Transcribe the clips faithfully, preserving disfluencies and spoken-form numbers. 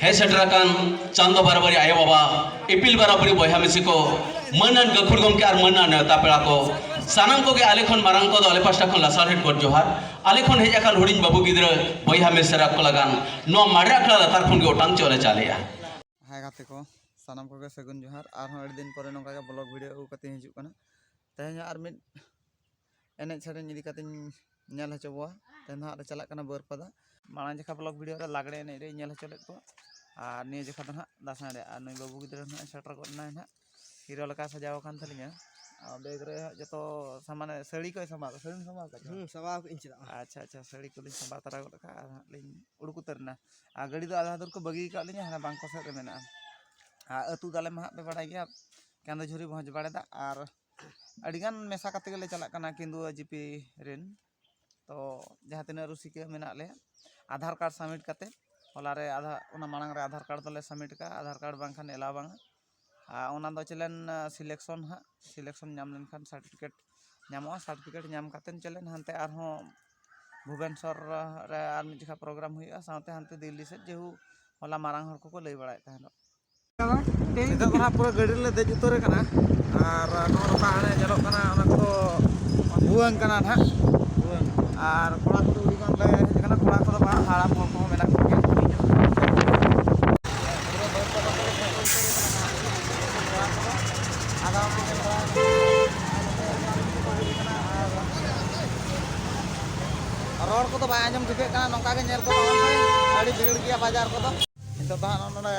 ᱦᱮᱡ ᱥᱮᱴᱮᱨ ᱟᱠᱟᱱ ᱪᱟᱸᱫᱚ ᱵᱟᱨᱟᱵᱟᱨᱤ ᱟᱭᱳ ᱵᱟᱵᱟ, ᱤᱯᱤᱞ ᱵᱟᱨᱟᱵᱟᱨᱤ ᱵᱚᱭᱦᱟ ᱢᱤᱥᱤ ᱠᱚ, ᱢᱟᱹᱱᱟᱱ ᱜᱟᱹᱠᱷᱩᱲ ᱜᱚᱢᱠᱮ ᱟᱨ ᱢᱟᱹᱱᱟᱱ ᱱᱮᱣᱛᱟ ᱯᱮᱲᱟ ᱠᱚ, ᱥᱟᱱᱟᱢ ᱠᱚᱜᱮ ᱟᱞᱮ ᱠᱷᱚᱱ ᱢᱟᱨᱟᱝ ᱠᱚᱫᱚ ᱟᱞᱮ ᱯᱟᱥᱴᱟ ᱠᱷᱚᱱ ᱞᱟᱥᱟᱲᱦᱮᱫ ᱜᱚᱰ ᱡᱚᱦᱟᱨ᱾ ᱟᱞᱮ ᱠᱷᱚᱱ ᱦᱮᱡ ᱟᱠᱟᱱ ᱦᱩᱰᱤᱧ ᱵᱟᱹᱵᱩ ᱜᱤᱫᱽᱨᱟᱹ ᱵᱚᱭᱦᱟ ᱢᱤᱥᱨᱟ ᱠᱚ ᱞᱟᱜᱟᱱ ᱱᱚᱣᱟ ᱢᱟᱨᱮ ᱟᱠᱷᱲᱟ ᱞᱟᱛᱟᱨ ᱠᱷᱚᱱ ᱜᱮ ᱚᱴᱟᱝ ᱪᱚ ᱞᱮ ᱪᱟᱞᱮᱜᱼᱟ᱾ ᱦᱟᱭ ᱜᱟᱛᱮ ᱠᱚ, ᱥᱟᱱᱟᱢ ᱠᱚᱜᱮ ᱥᱟᱹᱜᱩᱱ ᱡᱚᱦᱟᱨ᱾ ᱟᱨᱦᱚᱸ ᱟᱹᱰᱤ ᱫᱤᱱ ᱯᱚᱨᱮ ᱱᱚᱝᱠᱟ ᱜᱮ ᱵᱞᱚᱜ ᱵᱷᱤᱰᱤᱭᱳ ᱟᱹᱜᱩ ᱠᱟᱛᱮ ᱦᱤᱡᱩᱜ ᱠᱟᱱᱟ᱾ ᱛᱮᱦᱮᱧ ᱟᱨ ᱢᱤᱫ ᱮᱱᱮᱡ ᱥᱮᱨᱮᱧ ᱤᱫᱤ ᱠᱟᱛᱮᱧ ᱧᱮᱞ ᱦᱚᱪᱚ ᱵᱚᱣᱟ᱾ ᱛᱮᱦᱮᱧ ᱫᱚ ᱦᱟᱸᱜ ᱞᱮ ᱪᱟᱞᱟᱜ ᱠᱟᱱᱟ ᱵᱟᱹᱨᱯᱟᱫᱟ᱾ ᱢᱟᱲᱟᱝ ᱡᱚᱠᱷᱟ ᱵᱞᱚᱜ ᱵᱷᱤᱰᱤᱭᱳ ᱨᱮ ᱞᱟᱜᱽᱲᱮ ᱮᱱᱮᱡ ᱨᱮᱧ ᱧᱮᱞ ᱦᱚᱪᱚ ᱞᱮᱫ ᱠᱚᱣᱟ, ᱟᱨ ᱱᱤᱭᱟᱹ ᱡᱚᱠᱷᱟ ᱫᱚ ᱦᱟᱸᱜ ᱫᱟᱸᱥᱟᱭ ᱨᱮ᱾ ᱟᱨ ᱱᱩᱭ ᱵᱟᱹᱵᱩ ᱜᱤᱫᱽᱨᱟᱹ ᱦᱟᱸᱜ ᱥᱮᱴᱮᱨ ᱜᱚᱫ ᱮᱱᱟᱭ ᱦᱟᱸᱜ, ᱦᱤᱨᱳ ᱞᱮᱠᱟ ᱥᱟᱡᱟᱣ ᱟᱠᱟᱱ ᱛᱟᱹᱞᱤᱧᱟ᱾ ᱟᱨ ᱵᱮᱜᱽ ᱨᱮ ᱦᱟᱸᱜ ᱡᱚᱛᱚ ᱥᱟᱢᱟᱱ, ᱥᱟᱹᱲᱤ ᱠᱚᱭ ᱥᱟᱢᱵᱟᱣ ᱠᱟᱜᱼᱟ, ᱥᱟᱹᱲᱤᱢ ᱥᱟᱢᱵᱟᱣ ᱠᱟᱜᱼᱟ? ᱦᱩᱸ, ᱥᱟᱢᱵᱟᱣ ᱠᱟᱜ ᱟᱹᱧ, ᱪᱮᱫᱟᱜ ᱵᱟᱝ? ᱟᱪᱪᱷᱟ, ᱟᱪᱪᱷᱟ, ᱥᱟᱹᱲᱤ ᱠᱚᱞᱤᱧ ᱥᱟᱢᱵᱟᱣ ᱛᱟᱨᱟ ᱜᱚᱫ ᱠᱟᱜᱼᱟ᱾ ᱟᱨ ᱦᱟᱸᱜ ᱞᱤᱧ ᱩᱰᱩᱠ ᱩᱛᱟᱹᱨ ᱮᱱᱟ᱾ ᱟᱨ ᱜᱟᱹᱰᱤ ᱫᱚ ᱟᱫᱷᱟ ᱫᱩᱨ ᱠᱚ ᱵᱟᱹᱜᱤ ᱟᱠᱟᱫ ᱞᱤᱧᱟ, ᱦᱟᱱᱟ ᱵᱟᱝᱠᱚ ᱥᱮᱫ ᱨᱮ ᱢᱮᱱᱟᱜᱼᱟ᱾ ᱟᱨ ᱟᱹᱛᱩ ᱫᱚ ᱟᱞᱮ ᱢᱟ ᱦᱟᱸᱜ ᱯᱮ ᱵᱟᱲᱟᱭ ᱜᱮᱭᱟ, ᱠᱮᱸᱫᱩᱡᱷᱚᱨᱤ ᱵᱷᱚᱸᱡᱽ ᱵᱟᱲᱮ ᱫᱟᱜ, ᱟᱨ ᱟᱹᱰᱤᱜᱟᱱ ᱢᱮᱥᱟ ᱠᱟᱛᱮ ᱜᱮᱞᱮ ᱪᱟᱞᱟᱜ ᱠᱟᱱᱟ ᱠᱮᱸᱫᱩᱣᱟ ᱡᱤᱯᱤ ᱨᱮᱱ᱾ ᱛᱚ ᱡᱟᱦᱟᱸ ᱛᱤᱱᱟᱹᱜ ᱨᱩᱥᱤᱠᱟ ᱢᱮᱱᱟᱜ ᱞᱮᱭᱟ, ᱟᱫᱷᱟᱨ ᱠᱟᱨᱰ ᱥᱟᱵᱢᱤᱴ ᱠᱟᱛᱮ, ᱦᱚᱞᱟ ᱨᱮ ᱟᱫᱷᱟ-, ᱚᱱᱟ ᱢᱟᱲᱟᱝ ᱨᱮ ᱟᱫᱷᱟᱨ ᱠᱟᱨᱰ ᱫᱚᱞᱮ ᱥᱟᱵᱢᱤᱴ ᱠᱟᱜᱼᱟ, ᱟᱫᱷᱟᱨ ᱠᱟᱨᱰ ᱵᱟᱝᱠᱷᱟᱱ ᱮᱞᱟᱣ ᱵᱟᱝᱟ᱾ ᱟᱨ ᱚᱱᱟ ᱫᱚ ᱪᱮᱞᱮᱱ ᱥᱤᱞᱮᱠᱥᱚᱱ ᱦᱟᱸᱜ, ᱥᱤᱞᱮᱠᱥᱚᱱ ᱧᱟᱢ ᱞᱮᱱᱠᱷᱟᱱ ᱥᱟᱨᱴᱤᱯᱷᱤᱠᱮᱴ ᱧᱟᱢᱚᱜᱼᱟ᱾ ᱥᱟᱨᱴᱤᱯᱷᱤᱠᱮᱴ ᱧᱟᱢ ᱠᱟᱛᱮ ᱪᱮᱞᱮᱱ ᱦᱟᱱᱛᱮ ᱟᱨᱦᱚᱸ ᱵᱷᱩᱵᱮᱱᱥᱚᱨ ᱨᱮ ᱟᱨ ᱢᱤᱫ ᱡᱚᱠᱷᱟ ᱯᱨᱳᱜᱨᱟᱢ ᱦᱩᱭᱩᱜᱼᱟ, ᱥᱟᱶᱛᱮ ᱦᱟᱱᱛᱮ ᱫᱤᱞᱞᱤ ᱥᱮᱫ, ᱡᱮᱦᱩ ᱦᱚᱞᱟ ᱢᱟᱨᱟᱝ ᱦᱚᱲ ᱠᱚᱠᱚ ᱞᱟᱹᱭ ᱵᱟᱲᱟᱭᱮᱫ ᱛᱟᱦᱮᱸᱫ᱾ ᱱᱤᱛᱚᱜ ᱫᱚ ᱦᱟᱸᱜ ᱯᱩᱨᱟᱹ ᱜᱟᱹᱰᱤ ᱨᱮᱞᱮ ᱫᱮᱡ ᱩᱛᱟᱹᱨ ᱟᱠᱟᱱᱟ᱾ ᱟᱨ ᱱᱚᱜᱼᱚ ᱱᱚᱝᱠᱟ ᱦᱟᱱᱮ ᱧᱮᱞᱚᱜ ᱠᱟᱱᱟ, ᱚᱱᱟ ᱠᱚᱫᱚ ᱵᱷᱩᱣᱟᱹᱝ ᱠᱟᱱᱟ ᱱᱟᱦᱟᱜ᱾ ᱟᱨ ᱠᱚᱲᱟ ᱠᱚᱫᱚ ᱟᱹᱰᱤ ᱜᱟᱱ ᱞᱮ ᱦᱮᱡ ᱟᱠᱟᱱᱟ, ᱠᱚᱲᱟ ᱠᱚᱫᱚ ᱵᱟᱝ, ᱦᱟᱲᱟᱢ ᱦᱚᱲ ᱠᱚᱦᱚᱸ ᱢᱮᱱᱟᱜ ᱠᱚᱜᱮᱭᱟ᱾ ᱟᱫᱚ ᱨᱚᱲ ᱠᱚᱫᱚ ᱵᱟᱭ ᱟᱸᱡᱚᱢ ᱴᱷᱤᱠᱟᱹᱜ ᱠᱟᱱᱟ, ᱱᱚᱝᱠᱟ ᱜᱮ ᱧᱮᱞ ᱠᱚ ᱛᱟᱵᱚᱱ ᱯᱮ, ᱟᱹᱰᱤ ᱵᱷᱤᱲ ᱜᱮᱭᱟ ᱵᱟᱡᱟᱨ ᱠᱚᱫᱚ᱾ ᱱᱤᱛᱚᱜ ᱫᱚ ᱦᱟᱸᱜ ᱱᱚᱜᱼᱚ ᱱᱚᱰᱮ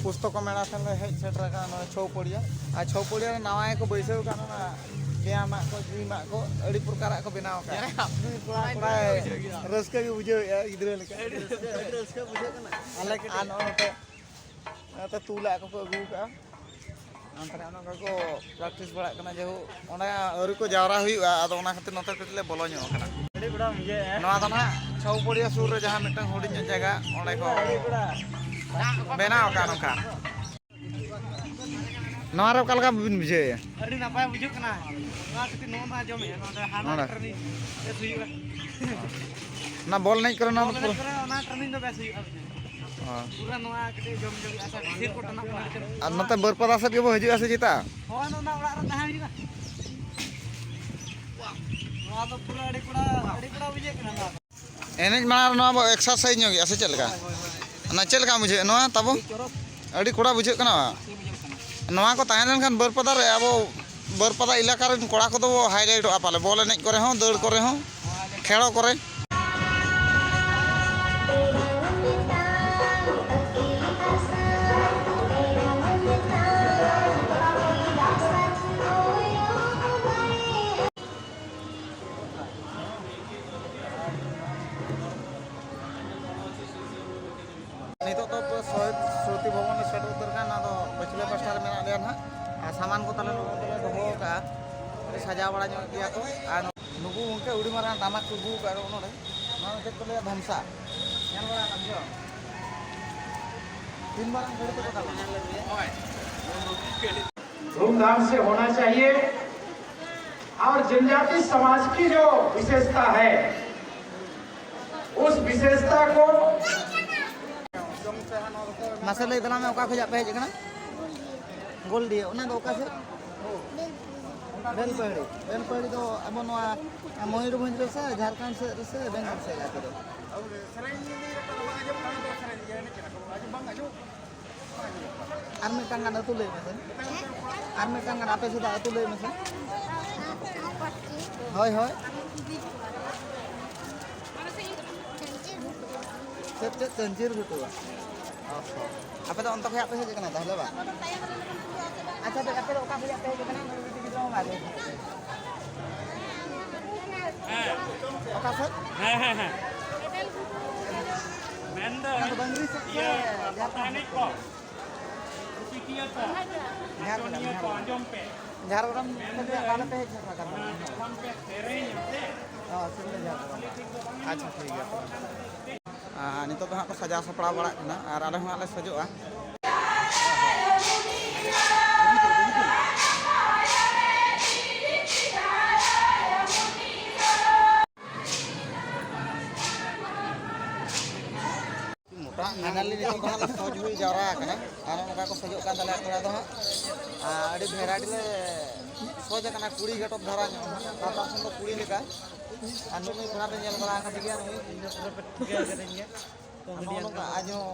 ᱯᱩᱥᱛᱚᱠᱚ ᱢᱮᱞᱟ ᱴᱷᱮᱱ ᱞᱮ ᱦᱮᱡ ᱥᱮᱴᱮᱨ ᱟᱠᱟᱱᱟ, ᱱᱚᱰᱮ ᱪᱷᱚᱣ ᱯᱚᱲᱤᱭᱟ᱾ ᱟᱨ ᱪᱷᱚᱣ ᱯᱚᱲᱤᱭᱟ ᱨᱮ ᱱᱟᱣᱟ ᱜᱮᱠᱚ ᱵᱟᱹᱭᱥᱟᱹᱣ ᱟᱠᱟᱫ, ᱚᱱᱟ ᱵᱮᱭᱟᱢᱟᱜ ᱠᱚ, ᱡᱤᱢᱟᱜ ᱠᱚ, ᱟᱹᱰᱤ ᱯᱨᱚᱠᱟᱨᱟᱜ ᱠᱚ ᱵᱮᱱᱟᱣ ᱟᱠᱟᱫ᱾ ᱠᱚᱲᱟ, ᱠᱚᱲᱟᱭ ᱨᱟᱹᱥᱠᱟᱹ ᱜᱮ ᱵᱩᱡᱷᱟᱹᱣᱮᱫᱼᱟ ᱜᱤᱫᱽᱨᱟᱹ ᱞᱮᱠᱟ᱾ ᱟᱹᱰᱤ ᱨᱟᱹᱥᱠᱟᱹ, ᱟᱹᱰᱤ ᱨᱟᱹᱥᱠᱟᱹ ᱵᱩᱡᱷᱟᱹᱜ ᱠᱟᱱᱟ᱾ ᱟᱞᱮ ᱠᱟᱹᱴᱤᱡ ᱟᱨ ᱱᱚᱜᱼᱚ ᱱᱚᱛᱮ, ᱱᱚᱛᱮ ᱛᱩᱞᱟᱜ ᱠᱚᱠᱚ ᱟᱹᱜᱩ ᱟᱠᱟᱫᱼᱟ᱾ ᱚᱱᱛᱮ ᱨᱮ ᱚᱱᱮ ᱚᱱᱠᱟ ᱠᱚ ᱯᱨᱮᱠᱴᱤᱥ ᱵᱟᱲᱟᱜ ᱠᱟᱱᱟ, ᱡᱮᱦᱳᱠ ᱚᱸᱰᱮ ᱟᱹᱣᱨᱤ ᱠᱚ ᱡᱟᱣᱨᱟ ᱦᱩᱭᱩᱜᱼᱟ, ᱟᱫᱚ ᱚᱱᱟ ᱠᱷᱟᱹᱛᱤᱨ ᱱᱚᱛᱮ ᱠᱟᱹᱴᱤᱡ ᱞᱮ ᱵᱚᱞᱚ ᱧᱚᱜ ᱟᱠᱟᱱᱟ᱾ ᱟᱹᱰᱤ ᱵᱮᱲᱟ ᱵᱩᱡᱷᱟᱹᱣᱮᱫᱼᱟ᱾ ᱱᱚᱣᱟ ᱫᱚ ᱱᱟᱦᱟᱜ ᱪᱷᱚᱣ ᱯᱚᱲᱤᱭᱟ ᱥᱩᱨ ᱨᱮ ᱡᱟᱦᱟᱸ ᱢᱤᱫᱴᱟᱝ ᱦᱩᱰᱤᱧ ᱧᱚᱜ ᱡᱟᱭᱜᱟ, ᱚᱸᱰᱮ ᱠᱚ ᱟᱹᱰᱤ ᱵᱮᱲᱟ᱾ ᱵᱮᱱᱟᱣ ᱟᱠᱟᱫᱼᱟ ᱱᱚᱝᱠᱟ᱾ ᱱᱚᱣᱟ ᱨᱮ ᱚᱠᱟ ᱞᱮᱠᱟ ᱵᱤᱱ ᱵᱩᱡᱷᱟᱹᱣᱮᱫᱼᱟ? ᱟᱹᱰᱤ ᱱᱟᱯᱟᱭ ᱵᱩᱡᱷᱟᱹᱜ ᱠᱟᱱᱟ᱾ ᱱᱚᱣᱟ ᱠᱷᱟᱹᱛᱤᱨ ᱱᱚᱣᱟ ᱢᱟ ᱟᱸᱡᱚᱢᱮᱫᱼᱟ, ᱱᱚᱰᱮ ᱦᱟᱱᱟ ᱱᱚᱰᱮ᱾ ᱴᱨᱮᱱᱤᱝ ᱵᱮᱥ ᱦᱩᱭᱩᱜᱼᱟ᱾ ᱚᱱᱟ ᱵᱚᱞ ᱮᱱᱮᱡ ᱠᱚᱨᱮ ᱱᱚᱣᱟ ᱵᱚᱞ ᱫᱚ ᱮᱱᱮᱡ ᱯᱩᱨᱟᱹ ᱠᱚᱨᱮ ᱚᱱᱟ ᱴᱨᱮᱱᱤᱝ ᱫᱚ ᱵᱮᱥ ᱦᱩᱭᱩᱜᱼᱟ᱾ ᱚ᱾ ᱯᱩᱨᱟᱹ ᱱᱚᱣᱟ ᱠᱟᱹᱴᱤᱡ ᱡᱚᱢ ᱧᱚᱜ ᱦᱩᱭᱩᱜᱼᱟ ᱥᱮ, ᱰᱷᱮᱨ ᱠᱚ ᱴᱟᱱᱟᱜ ᱠᱟᱱᱟ ᱠᱟᱹᱴᱤᱡ᱾ ᱟᱨ ᱱᱚᱛᱮ ᱵᱟᱹᱨᱯᱟᱫᱟ ᱥᱮᱫ ᱜᱮᱵᱚ ᱦᱤᱡᱩᱜᱼᱟ ᱥᱮ ᱪᱮᱛᱟ? ᱦᱳᱭ, ᱱᱚᱣᱟ ᱚᱲᱟᱜ ᱨᱮ ᱛᱟᱦᱮᱸ ᱦᱩᱭᱩᱜᱼᱟ᱾ ᱱᱚᱣᱟ ᱫᱚ ᱯᱩᱨᱟᱹ ᱟᱹᱰᱤ ᱠᱚᱲᱟ, ᱟᱹᱰᱤ ᱠᱚᱲᱟ ᱵᱩᱡᱷᱟᱹᱜ ᱠᱟᱱᱟ ᱱᱚᱣᱟ ᱫᱚ᱾ ᱮᱱᱮᱡ ᱢᱟᱲᱟᱝ ᱨᱮ ᱱᱚᱣᱟ ᱵᱚ exercise ᱧᱚᱜ ᱜᱮᱭᱟ ᱥᱮ ᱪᱮᱫ ᱞᱮᱠᱟ? ᱦᱳᱭ, ᱦᱳᱭ, ᱦᱳᱭ᱾ ᱚᱱᱟ ᱪᱮᱫ ᱞᱮᱠᱟ ᱵᱩᱡᱷᱟᱹᱜᱼᱟ ᱱᱚᱣᱟ ᱛᱟᱵᱚ? ᱟᱹᱰᱤ ᱪᱚᱨᱚᱠ᱾ ᱟᱹᱰᱤ ᱠᱚᱲᱟ ᱵᱩᱡᱷᱟᱹᱜ ᱠᱟᱱᱟ ᱵᱟᱝ? ᱪᱮᱫ ᱵᱩᱡᱷᱟᱹᱜ ᱠᱟᱱᱟ? ᱱᱚᱣᱟ ᱠᱚ ᱛᱟᱦᱮᱸ ᱞᱮᱱᱠᱷᱟᱱ ᱵᱟᱹᱨᱯᱟᱫᱟ ᱨᱮ ᱟᱵᱚ ᱵᱟᱹᱨᱯᱟᱫᱟ ᱮᱞᱟᱠᱟ ᱨᱮᱱ ᱠᱚᱲᱟ ᱠᱚᱫᱚ ᱵᱚ highlightᱚᱜᱼᱟ ᱯᱟᱞᱮ, ᱵᱚᱞ ᱮᱱᱮᱡ ᱠᱚᱨᱮ ᱦᱚᱸ, ᱫᱟᱹᱲ ᱠᱚᱨᱮ ᱦᱚᱸ, ᱠᱷᱮᱲᱚ ᱠᱚᱨᱮ᱾ ᱱᱤᱛᱚᱜ ᱫᱚ ᱥᱚᱦᱤᱫ ᱥᱢᱨᱩᱛᱤ ᱵᱷᱚᱵᱚᱱ ᱞᱮ ᱥᱮᱴᱮᱨ ᱩᱛᱟᱹᱨ ᱠᱟᱱᱟ, ᱚᱱᱟ ᱫᱚ ᱯᱟᱹᱪᱷᱞᱟᱹ ᱯᱟᱥᱴᱟ ᱨᱮ ᱢᱮᱱᱟᱜ ᱞᱮᱭᱟ ᱱᱟᱦᱟᱜ᱾ ᱟᱨ ᱥᱟᱢᱟᱱ ᱠᱚ ᱛᱟᱞᱮ ᱱᱚᱜᱼᱚᱭ ᱱᱚᱰᱮ ᱞᱮ ᱫᱚᱦᱚ ᱟᱠᱟᱫᱼᱟ, ᱟᱹᱰᱤ ᱥᱟᱡᱟᱣ ᱵᱟᱲᱟ ᱧᱚᱜ ᱜᱮᱭᱟ ᱠᱚ᱾ ᱟᱨ ᱱᱩᱠᱩ ᱜᱚᱢᱠᱮ ᱟᱹᱰᱤ ᱢᱟᱨᱟᱝ ᱴᱟᱢᱟᱠ ᱠᱚ ᱟᱹᱜᱩ ᱟᱠᱟᱫᱼᱟ ᱱᱚᱜᱼᱚ ᱱᱚᱰᱮ, ᱱᱚᱣᱟ ᱫᱚ ᱪᱮᱫ ᱠᱚ ᱞᱟᱹᱭᱟ? ᱫᱷᱚᱢᱥᱟ᱾ ᱧᱮᱞ ᱵᱟᱲᱟ ᱟᱠᱟᱫ ᱜᱮᱭᱟ? ᱛᱤᱱ ᱢᱟᱨᱟᱝ ᱜᱟᱹᱰᱤ ᱛᱮᱠᱚ ᱫᱟᱞᱟ? ᱦᱳᱭ᱾ धूमधाम से होना चाहिए। और जनजाति समाज की जो विशेषता है, उस विशेषता को ᱢᱟᱥᱮ ᱞᱟᱹᱭ ᱛᱟᱞᱟᱝ ᱢᱮ, ᱚᱠᱟ ᱠᱷᱚᱱᱟᱜ ᱯᱮ ᱦᱮᱡ ᱟᱠᱟᱱᱟ? ᱜᱳᱞᱰᱤᱭᱟᱹ᱾ ᱚᱱᱟ ᱫᱚ ᱚᱠᱟ ᱥᱮᱫ? ᱵᱮᱞᱯᱟᱹᱦᱟᱹᱲᱤ᱾ ᱵᱮᱞᱯᱟᱹᱦᱟᱹᱲᱤ ᱫᱚ ᱟᱵᱚ ᱱᱚᱣᱟ ᱢᱚᱭᱩᱨᱵᱷᱚᱸᱡᱽ ᱨᱮ ᱥᱮ ᱡᱷᱟᱲᱠᱷᱚᱸᱰ ᱥᱮᱫ ᱨᱮ ᱥᱮ ᱵᱮᱝᱜᱚᱞ ᱥᱮᱫ ᱨᱮ ᱟᱯᱮ ᱫᱚ? ᱟᱨ ᱢᱤᱫᱴᱟᱝ ᱜᱟᱱ ᱟᱹᱛᱩ ᱞᱟᱹᱭ ᱢᱮᱥᱮ᱾ ᱟᱨ ᱢᱤᱫᱴᱟᱝ ᱜᱟᱱ ᱟᱯᱮ ᱥᱮᱫᱟᱜ ᱟᱹᱛᱩ ᱞᱟᱹᱭ ᱢᱮᱥᱮ᱾ ᱦᱳᱭ, ᱦᱳᱭ᱾ ᱪᱮᱫ, ᱪᱮᱫ ᱪᱟᱹᱧᱪᱤᱨ ᱜᱷᱩᱴᱩ? ᱚ ᱦᱚᱸ᱾ ᱟᱯᱮ ᱫᱚ ᱚᱱᱛᱮ ᱠᱷᱚᱱᱟᱜ ᱯᱮ ᱦᱮᱡ ᱟᱠᱟᱱᱟ ᱛᱟᱦᱚᱞᱮ ᱵᱟᱝ? ᱟᱪᱪᱷᱟ, ᱟᱯᱮ ᱫᱚ ᱚᱠᱟ ᱠᱷᱚᱱᱟᱜ ᱯᱮ ᱦᱮᱡ ᱟᱠᱟᱱᱟ? ᱦᱮᱸ᱾ ᱚᱠᱟ ᱥᱮᱫ? ᱦᱮᱸ, ᱦᱮᱸ, ᱦᱮᱸ᱾ ᱢᱮᱱᱫᱟᱹᱧ, ᱚᱱᱟ ᱫᱚ ᱰᱟᱹᱝᱨᱤ ᱥᱮᱫ ᱥᱮ ᱤᱭᱟᱹ, ᱡᱷᱟᱲᱠᱷᱚᱸᱰ ᱯᱟᱛᱟ ᱮᱱᱮᱡ ᱥᱮᱫ? ᱠᱚ, ᱨᱩᱥᱤᱠᱤᱭᱟᱹ ᱠᱚ, ᱡᱷᱟᱲᱜᱨᱟᱢ, ᱱᱟᱪᱚᱱᱤᱭᱟᱹ ᱠᱚ, ᱡᱷᱟᱲᱜᱨᱟᱢ᱾ ᱟᱸᱡᱚᱢ ᱯᱮ᱾ ᱡᱷᱟᱲᱜᱨᱟᱢ ᱠᱷᱚᱱ ᱫᱚ ᱢᱮᱱᱫᱟᱹᱧ, ᱵᱟᱞᱮ ᱯᱮ ᱦᱮᱡ ᱟᱠᱟᱱᱟ᱾ ᱚᱱᱟ ᱡᱚᱠᱷᱚᱱ ᱯᱮ ᱥᱮᱨᱮᱧᱟ ᱥᱮ, ᱦᱳᱭ, ᱥᱮᱨᱮᱧ ᱡᱷᱟᱲᱜᱨᱟᱢ᱾ ᱟᱪᱪᱷᱟ, ᱴᱷᱤᱠ ᱜᱮᱭᱟ ᱛᱚᱵᱮ᱾ ᱟᱨ ᱱᱤᱛᱚᱜ ᱫᱚ ᱦᱟᱸᱜ ᱠᱚ ᱥᱟᱡᱟᱣ ᱥᱟᱯᱲᱟᱣ ᱵᱟᱲᱟᱜ ᱠᱟᱱᱟ ᱟᱨ ᱟᱞᱮ ᱦᱚᱸ ᱦᱟᱸᱜ ᱞᱮ ᱥᱟᱡᱚᱜᱼᱟ᱾ ᱢᱚᱴᱟ ᱢᱮᱱ ᱟᱞᱮ ᱱᱤᱛᱚᱜ ᱫᱚ ᱦᱟᱸᱜ ᱞᱮ ᱥᱚᱡᱽ ᱦᱩᱭ ᱡᱟᱣᱨᱟ ᱟᱠᱟᱱᱟ᱾ ᱟᱨ ᱱᱚᱝᱠᱟ ᱠᱚ ᱥᱚᱡᱚᱜ ᱠᱟᱱ ᱛᱟᱞᱮᱭᱟ ᱠᱚᱲᱟ ᱫᱚ ᱦᱟᱸᱜ᱾ ᱟᱨ ᱟᱹᱰᱤ variety ᱞᱮ ᱥᱚᱡᱽ ᱟᱠᱟᱱᱟ, ᱠᱩᱲᱤ ᱜᱷᱟᱴᱚᱠ ᱫᱷᱟᱨᱟ ᱧᱚᱜ, ᱞᱟᱛᱟᱨ ᱥᱮᱱ ᱫᱚ ᱠᱩᱲᱤ ᱞᱮᱠᱟ᱾ ᱟᱨ ᱱᱩᱭ ᱱᱩᱭ ᱠᱚᱲᱟ ᱯᱮ ᱧᱮᱞ ᱵᱟᱲᱟ ᱟᱠᱟᱫᱮ ᱜᱮᱭᱟ, ᱱᱩᱭ ᱴᱷᱤᱠᱟᱹ ᱟᱠᱟᱫᱟᱹᱧ ᱜᱮᱭᱟ᱾ ᱟᱨ ᱱᱚᱜᱼᱚ ᱱᱚᱝᱠᱟ ᱟᱡ ᱦᱚᱸ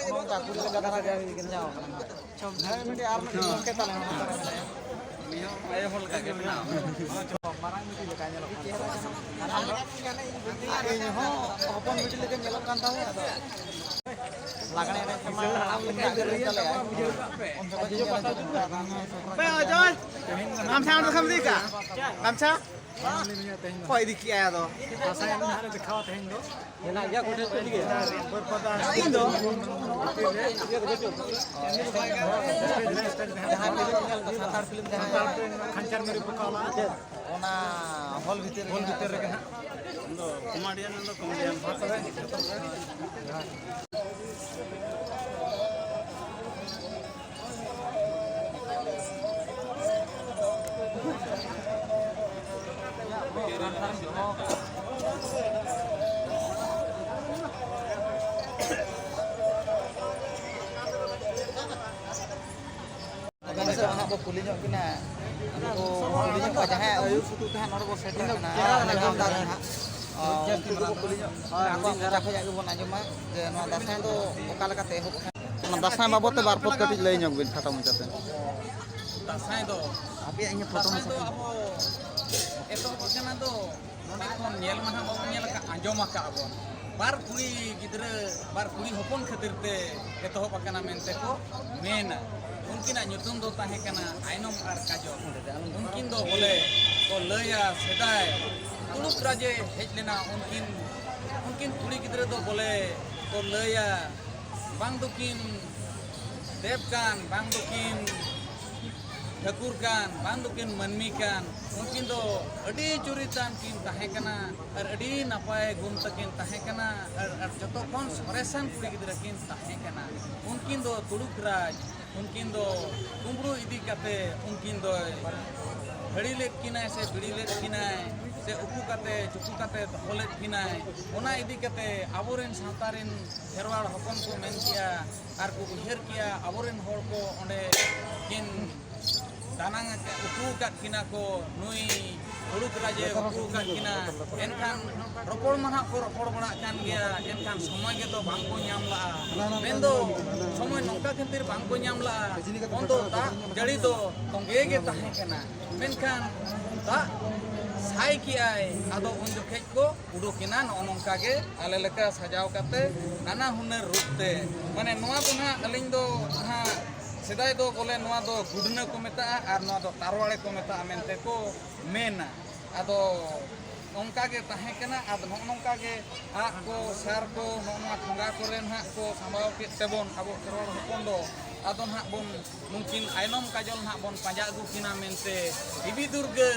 ᱱᱚᱜᱼᱚ ᱱᱚᱝᱠᱟ ᱠᱩᱲᱤ ᱞᱮᱠᱟ ᱫᱷᱟᱨᱟ ᱜᱮ ᱵᱮᱱᱟᱣ ᱟᱠᱟᱱᱟ᱾ ᱦᱳᱭ, ᱢᱤᱫᱴᱤᱡ ᱟᱨ ᱢᱤᱫᱴᱤᱡ ᱜᱚᱢᱠᱮ ᱛᱟᱞᱮ ᱦᱚᱸ ᱢᱮᱱᱟᱭᱟ᱾ ᱩᱱᱤ ᱦᱚᱸ ᱟᱭᱳ ᱦᱚᱲ ᱞᱮᱠᱟ ᱜᱮ ᱵᱮᱱᱟᱣ ᱟᱠᱟᱱᱟ᱾ ᱢᱟᱨᱟᱝ ᱵᱤᱴᱤ ᱞᱮᱠᱟ ᱧᱮᱞᱚᱜ ᱠᱟᱱ ᱛᱟᱵᱚᱱᱟ᱾ ᱤᱧ ᱦᱚᱸ ᱦᱚᱯᱚᱱ ᱵᱤᱴᱤ ᱞᱮᱠᱟ ᱧᱮᱞᱚᱜ ᱠᱟᱱ ᱛᱟᱵᱚᱱᱟ, ᱟᱫᱚ ᱞᱟᱜᱽᱬᱮ ᱮᱱᱮᱡ ᱠᱚᱢᱟ ᱩᱱᱟᱹᱜ ᱜᱮ ᱞᱟᱹᱭ ᱛᱟᱞᱮᱭᱟ᱾ ᱩᱱ ᱡᱚᱠᱷᱚᱡ ᱜᱮ ᱧᱮᱞ ᱦᱚᱪᱚ ᱠᱚᱣᱟ᱾ ᱯᱮ ᱚᱡᱚᱭ, ᱜᱟᱢᱪᱷᱟ ᱚᱸᱰᱮ ᱠᱷᱚᱱ ᱤᱫᱤ ᱠᱟᱜᱼᱟ᱾ ᱜᱟᱢᱪᱷᱟ? ᱚᱠᱚᱭ ᱤᱫᱤ ᱠᱮᱜᱼᱟᱭ ᱟᱫᱚ? ᱫᱟᱸᱥᱟᱭ ᱮᱱᱮᱡ ᱦᱟᱸᱜ ᱞᱮ ᱫᱮᱠᱷᱟᱣᱟ ᱛᱮᱦᱮᱧ ᱫᱚ᱾ ᱢᱮᱱᱟᱜ ᱜᱮᱭᱟ ᱠᱚᱴᱷᱮᱱ ᱠᱚ ᱤᱫᱤ ᱜᱮᱭᱟ᱾ ᱵᱟᱹᱨᱯᱟᱫᱟ ᱤᱧ ᱫᱚ᱾ ᱵᱷᱤᱛᱤᱨ ᱨᱮ᱾ ᱡᱟᱦᱟᱸ ᱯᱷᱤᱞᱢ ᱧᱮᱞ ᱠᱟᱱᱟ, ᱥᱟᱱᱛᱟᱲ ᱯᱷᱤᱞᱢ ᱡᱟᱦᱟᱸ ᱥᱟᱱᱛᱟᱲ ᱯᱷᱤᱞᱢ ᱠᱷᱟᱧᱪᱟᱨ ᱢᱮᱨᱤ ᱯᱚᱠᱟ ᱚᱞᱟ᱾ ᱚᱱᱟ ᱦᱚᱞ ᱵᱷᱤᱛᱤᱨ ᱨᱮ ᱦᱚᱞ ᱵᱷᱤᱛᱤᱨ ᱨᱮᱜᱮ ᱦᱟᱸᱜ᱾ ᱤᱧ ᱫᱚ ᱠᱚᱢᱮᱰᱤᱭᱟᱱ, ᱤᱧ ᱫᱚ ᱠᱚᱢᱮᱰᱤᱭᱟᱱ᱾ ᱢᱟ ᱛᱚᱵᱮ ᱡᱚᱛᱚ ᱠᱚᱜᱮ᱾ ᱟᱵᱮᱱ ᱥᱮᱫ ᱦᱟᱸᱜ ᱵᱚ ᱠᱩᱞᱤ ᱧᱚᱜ ᱵᱤᱱᱟ᱾ ᱩᱱᱠᱩ ᱠᱩᱞᱤ ᱧᱚᱜ ᱠᱚᱣᱟ, ᱡᱟᱦᱟᱸᱭ ᱟᱹᱭᱩᱨ ᱥᱩᱛᱩᱜ ᱛᱮ ᱦᱟᱸᱜ ᱱᱚᱰᱮ ᱵᱚ ᱥᱮᱴᱮᱨ ᱟᱠᱟᱱᱟ, ᱟᱞᱮ ᱜᱟᱶᱛᱟ ᱨᱮᱱ ᱦᱟᱸᱜ᱾ ᱚ, ᱩᱱᱠᱩ ᱠᱚᱵᱚ ᱠᱩᱞᱤ ᱧᱚᱜ ᱠᱚᱣᱟ, ᱟᱠᱚᱣᱟᱜ ᱢᱚᱪᱟ ᱠᱷᱚᱱ ᱦᱟᱸᱜ ᱜᱮᱵᱚᱱ ᱟᱸᱡᱚᱢᱟ ᱡᱮ ᱱᱚᱣᱟ ᱫᱟᱸᱥᱟᱭ ᱫᱚ ᱚᱠᱟ ᱞᱮᱠᱟᱛᱮ ᱮᱦᱚᱵ ᱟᱠᱟᱱᱟ᱾ ᱚᱱᱟ ᱫᱟᱸᱥᱟᱭ ᱵᱟᱵᱚᱫ ᱛᱮ ᱵᱟᱨ ᱯᱚᱫ ᱠᱟᱹᱴᱤᱡ ᱞᱟᱹᱭ ᱧᱚᱜ ᱵᱤᱱ ᱠᱷᱟᱴᱚ ᱢᱚᱪᱟᱛᱮ᱾ ᱫᱟᱸᱥᱟᱭ ᱫᱚ, ᱟᱯᱮᱭᱟᱜ ᱤᱧ ᱯᱷᱳᱴᱳ ᱫᱟᱸᱥᱟᱭ ᱫᱚ ᱢᱮᱥᱮ᱾ ᱟᱵᱚ ᱮᱛᱚᱦᱚᱵ ᱟᱠᱟᱱᱟ ᱫᱚ ᱱᱚᱰᱮ ᱠᱷᱚᱱ ᱧᱮᱞ ᱢᱟ ᱱᱟᱦᱟᱜ ᱵᱟᱵᱚᱱ ᱧᱮᱞ ᱟᱠᱟᱫ, ᱟᱸᱡᱚᱢ ᱟᱠᱟᱫ ᱟᱵᱚᱱ᱾ ᱵᱟᱨ ᱠᱩᱲᱤ ᱜᱤᱫᱽᱨᱟᱹ, ᱵᱟᱨ ᱠᱩᱲᱤ ᱦᱚᱯᱚᱱ ᱠᱷᱟᱹᱛᱤᱨ ᱛᱮ ᱮᱛᱚᱦᱚᱵ ᱟᱠᱟᱱᱟ ᱢᱮᱱᱛᱮ ᱠᱚ ᱢᱮᱱᱟ᱾ ᱩᱱᱠᱤᱱᱟᱜ ᱧᱩᱛᱩᱢ ᱫᱚ ᱛᱟᱦᱮᱸ ᱠᱟᱱᱟ ᱟᱭᱱᱚᱢ ᱟᱨ ᱠᱟᱡᱚᱞ᱾ ᱩᱱᱠᱤᱱ ᱫᱚ ᱵᱚᱞᱮ ᱠᱚ ᱞᱟᱹᱭᱟ, ᱥᱮᱫᱟᱭ ᱛᱩᱲᱩᱠ ᱨᱟᱡᱮ ᱦᱮᱡ ᱞᱮᱱᱟ, ᱩᱱᱠᱤᱱ, ᱩᱱᱠᱤᱱ ᱠᱩᱲᱤ ᱜᱤᱫᱽᱨᱟᱹ ᱫᱚ ᱵᱚᱞᱮ ᱠᱚ ᱞᱟᱹᱭᱟ, ᱵᱟᱝ ᱫᱚᱠᱤᱱ ᱫᱮᱵ ᱠᱟᱱ, ᱵᱟᱝ ᱫᱚᱠᱤᱱ ᱴᱷᱟᱹᱠᱩᱨ ᱠᱟᱱ, ᱵᱟᱝ ᱫᱚᱠᱤᱱ ᱢᱟᱹᱱᱢᱤ ᱠᱟᱱ᱾ ᱩᱱᱠᱤᱱ ᱫᱚ ᱟᱹᱰᱤ ᱪᱩᱨᱤᱛᱟᱱ ᱠᱤᱱ ᱛᱟᱦᱮᱸ ᱠᱟᱱᱟ ᱟᱨ ᱟᱹᱰᱤ ᱱᱟᱯᱟᱭ ᱜᱩᱱ ᱛᱟᱹᱠᱤᱱ ᱛᱟᱦᱮᱸ ᱠᱟᱱᱟ ᱟᱨ, ᱟᱨ ᱡᱚᱛᱚ ᱠᱷᱚᱱ ᱥᱚᱨᱮᱥᱟᱱ ᱠᱩᱲᱤ ᱜᱤᱫᱽᱨᱟᱹ ᱠᱤᱱ ᱛᱟᱦᱮᱸ ᱠᱟᱱᱟ᱾ ᱩᱱᱠᱤᱱ ᱫᱚ ᱛᱩᱲᱩᱠ ᱨᱟᱡᱽ, ᱩᱱᱠᱤᱱ ᱫᱚ ᱠᱩᱢᱵᱽᱲᱩ ᱤᱫᱤ ᱠᱟᱛᱮ ᱩᱱᱠᱤᱱ ᱫᱚᱭ ᱦᱟᱹᱲᱤ ᱞᱮᱫ ᱠᱤᱱᱟᱭ ᱥᱮ ᱵᱤᱲᱤ ᱞᱮᱫ ᱠᱤᱱᱟᱭ ᱥᱮ ᱩᱠᱩ ᱠᱟᱛᱮ ᱪᱩᱠᱩ ᱠᱟᱛᱮ ᱫᱚᱦᱚ ᱞᱮᱫ ᱠᱤᱱᱟᱭ, ᱚᱱᱟ ᱤᱫᱤ ᱠᱟᱛᱮ ᱟᱵᱚᱨᱮᱱ ᱥᱟᱶᱛᱟ ᱨᱮᱱ ᱠᱷᱮᱨᱣᱟᱲ ᱦᱚᱯᱚᱱ ᱠᱚ ᱢᱮᱱ ᱠᱮᱜᱼᱟ ᱟᱨ ᱠᱚ ᱩᱭᱦᱟᱹᱨ ᱠᱮᱜᱼᱟ, ᱟᱵᱚᱨᱮᱱ ᱦᱚᱲ ᱠᱚ ᱚᱸᱰᱮ ᱠᱤᱱ ᱫᱟᱱᱟᱝ ᱟᱠᱟᱫ, ᱩᱠᱩ ᱟᱠᱟᱫ ᱠᱤᱱᱟ ᱠᱚ, ᱱᱩᱭ ᱦᱩᱲᱩᱫ ᱨᱟᱡᱮ ᱩᱠᱩ ᱟᱠᱟᱫ ᱠᱤᱱᱟ᱾ ᱮᱱᱠᱷᱟᱱ ᱨᱚᱯᱚᱲ ᱢᱟ ᱱᱟᱦᱟᱜ ᱠᱚ ᱨᱚᱯᱚᱲ ᱵᱟᱲᱟᱜ ᱠᱟᱱ ᱜᱮᱭᱟ, ᱮᱱᱠᱷᱟᱱ ᱥᱚᱢᱚᱭ ᱜᱮᱛᱚ ᱵᱟᱝ ᱠᱚ ᱧᱟᱢ ᱞᱟᱜᱼᱟ᱾ ᱢᱮᱱᱫᱚ ᱥᱚᱢᱚᱭ ᱱᱚᱝᱠᱟ ᱠᱷᱟᱹᱛᱤᱨ ᱵᱟᱝ ᱠᱚ ᱧᱟᱢ ᱞᱟᱜᱼᱟ, ᱩᱱᱫᱚ ᱫᱟᱜ ᱡᱟᱹᱲᱤ ᱫᱚ ᱛᱚᱸᱜᱮ ᱜᱮ ᱛᱟᱦᱮᱸ ᱠᱟᱱᱟ᱾ ᱢᱮᱱᱠᱷᱟᱱ ᱫᱟᱜ ᱥᱟᱭ ᱠᱮᱜᱼᱟᱭ, ᱟᱫᱚ ᱩᱱ ᱡᱚᱠᱷᱮᱡ ᱠᱚ ᱩᱰᱩᱠᱮᱱᱟ ᱱᱚᱜᱼᱚ ᱱᱚᱝᱠᱟ ᱜᱮ ᱟᱞᱮ ᱞᱮᱠᱟ ᱥᱟᱡᱟᱣ ᱠᱟᱛᱮ ᱱᱟᱱᱟ ᱦᱩᱱᱟᱹᱨ ᱨᱩᱯ ᱛᱮ᱾ ᱢᱟᱱᱮ ᱱᱚᱣᱟ ᱫᱚ ᱱᱟᱦᱟᱜ ᱟᱹᱞᱤᱧ ᱫᱚ ᱱᱟᱦᱟᱜ ᱥᱮᱫᱟᱭ ᱫᱚ ᱵᱚᱞᱮ ᱱᱚᱣᱟ ᱫᱚ ᱜᱩᱰᱱᱟᱹ ᱠᱚ ᱢᱮᱛᱟᱜᱼᱟ ᱟᱨ ᱱᱚᱣᱟ ᱫᱚ ᱛᱟᱨᱣᱟᱲᱮ ᱠᱚ ᱢᱮᱛᱟᱜᱼᱟ ᱢᱮᱱᱛᱮ ᱠᱚ ᱢᱮᱱᱟ᱾ ᱟᱫᱚ ᱚᱱᱠᱟ ᱜᱮ ᱛᱟᱦᱮᱸ ᱠᱟᱱᱟ᱾ ᱟᱫᱚ ᱱᱚᱜᱼᱚ ᱱᱚᱝᱠᱟ ᱜᱮ ᱟᱜ ᱠᱚ, ᱥᱟᱨ ᱠᱚ, ᱱᱚᱜᱼᱚ ᱱᱚᱣᱟ ᱴᱷᱚᱸᱜᱟ ᱠᱚᱨᱮ ᱱᱟᱦᱟᱜ ᱠᱚ ᱥᱟᱢᱵᱟᱣ ᱠᱮᱫ ᱛᱮᱵᱚᱱ ᱟᱵᱚ ᱠᱷᱮᱨᱣᱟᱲ ᱦᱚᱯᱚᱱ ᱫᱚ ᱟᱫᱚ ᱱᱟᱦᱟᱜ ᱵᱚᱱ ᱱᱩᱠᱤᱱ ᱟᱭᱱᱚᱢ ᱠᱟᱡᱚᱞ ᱱᱟᱦᱟᱜ ᱵᱚᱱ ᱯᱟᱸᱡᱟ ᱟᱹᱜᱩ ᱠᱤᱱᱟ ᱢᱮᱱᱛᱮ ᱫᱮᱵᱤ ᱫᱩᱨᱜᱟᱹ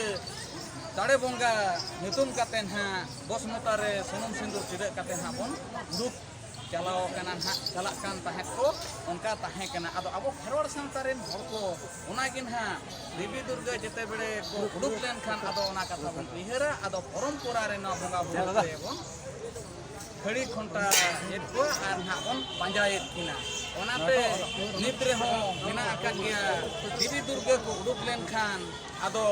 ᱫᱟᱲᱮ ᱵᱚᱸᱜᱟ ᱧᱩᱛᱩᱢ ᱠᱟᱛᱮ ᱱᱟᱦᱟᱜ ᱵᱚᱥᱢᱚᱛᱟ ᱨᱮ ᱥᱩᱱᱩᱢ ᱥᱤᱸᱫᱩᱨ ᱴᱤᱰᱟᱹᱜ ᱠᱟᱛᱮ ᱱᱟᱦᱟᱜ ᱵᱚᱱ ᱩᱰᱩᱠ ᱪᱟᱞᱟᱣ ᱠᱟᱱᱟ ᱱᱟᱦᱟᱜ, ᱪᱟᱞᱟᱜ ᱠᱟᱱ ᱛᱟᱦᱮᱸᱫ ᱠᱚ, ᱚᱱᱠᱟ ᱛᱟᱦᱮᱸ ᱠᱟᱱᱟ᱾ ᱟᱫᱚ ᱟᱵᱚ ᱠᱷᱮᱨᱣᱟᱲ ᱥᱟᱶᱛᱟ ᱨᱮᱱ ᱦᱚᱲ ᱠᱚ ᱚᱱᱟ ᱜᱮ ᱱᱟᱦᱟᱜ ᱫᱮᱵᱤ ᱫᱩᱨᱜᱟᱹ ᱡᱮᱛᱮ ᱵᱮᱲᱮ ᱠᱚ ᱩᱰᱩᱠ ᱞᱮᱱᱠᱷᱟᱱ ᱟᱫᱚ ᱚᱱᱟ ᱠᱟᱛᱷᱟ ᱵᱚᱱ ᱩᱭᱦᱟᱹᱨᱟ, ᱟᱫᱚ ᱯᱚᱨᱚᱢᱯᱚᱨᱟ ᱨᱮ ᱱᱚᱣᱟ ᱵᱚᱸᱜᱟ ᱵᱩᱨᱩ ᱛᱮᱵᱚᱱ ᱠᱷᱟᱹᱲᱤ ᱠᱷᱚᱱᱴᱟ ᱮᱫ ᱠᱚᱣᱟ ᱟᱨ ᱱᱟᱦᱟᱜ ᱵᱚᱱ ᱯᱟᱸᱡᱟᱭᱮᱫ ᱠᱤᱱᱟ᱾ ᱚᱱᱟᱛᱮ ᱱᱤᱛ ᱨᱮᱦᱚᱸ ᱢᱮᱱᱟᱜ ᱟᱠᱟᱫ ᱜᱮᱭᱟ, ᱫᱮᱵᱤ ᱫᱩᱨᱜᱟᱹ ᱠᱚ ᱩᱰᱩᱠ ᱞᱮᱱᱠᱷᱟᱱ ᱟᱫᱚ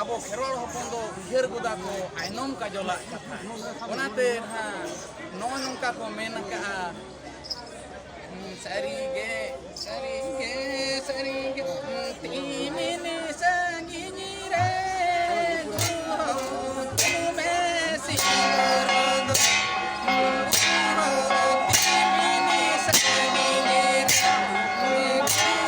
ᱟᱵᱚ ᱠᱷᱮᱨᱣᱟᱲ ᱦᱚᱯᱚᱱ ᱫᱚ ᱩᱭᱦᱟᱹᱨ ᱜᱚᱫᱟ ᱠᱚ ᱟᱭᱱᱚᱢ ᱠᱟᱡᱚᱞᱟᱜ ᱠᱟᱛᱷᱟ᱾ ᱚᱱᱟᱛᱮ ᱱᱟᱦᱟᱜ ᱱᱚᱜᱼᱚ ᱱᱚᱝᱠᱟ ᱠᱚ ᱢᱮᱱ ᱟᱠᱟᱜᱼᱟ, ᱥᱟᱹᱨᱤᱜᱮ, ᱥᱟᱹᱨᱤᱜᱮ, ᱥᱟᱹᱨᱤᱜᱮ, ᱛᱤᱢᱤᱱ ᱥᱟᱺᱜᱤᱧ ᱨᱮ ᱜᱩᱨᱩ ᱛᱩᱢᱮ ᱥᱤᱨ ᱫᱚ᱾ ᱜᱩᱨᱩ ᱛᱤᱢᱤᱱ ᱥᱟᱺᱜᱤᱧ ᱨᱮ ᱜᱩᱨᱩ